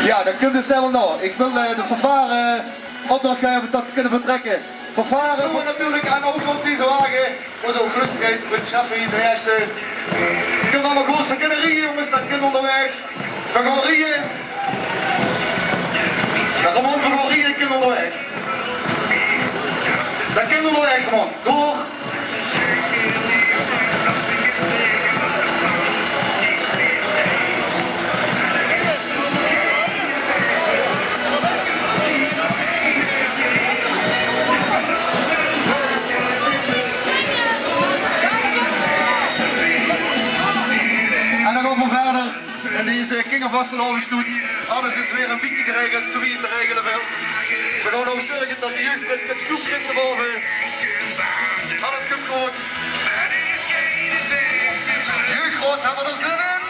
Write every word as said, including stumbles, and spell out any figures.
Jao, dan kump de stemming nao. Ich wil, eh, de fanfare opdrach gaeve det ze kinne vertrèkke. Fanfare veur natuurlik aan ouch op deze wage. Veur zo'n gelustigheid mit Shafi de Eerste. Kump allemaol good, veer kinne rieje, jónges, det kin óngerwaeg. Veer gaon rieje. Jao, Ramon, veer gaon rieje, kin óngerwaeg. Det kin óngerwaeg, Ramon. Door. En dan gaon v'r wiejer in deze kingervastelaovesstoet. Alles is weer e bietje geregeld, zoewie 't te regele vilt. V'r gaon ouch zörge det de jeugdprins geit snoep kriege bove. Alles kump good. Jeugdraod, höbbe v'r d'r zin in?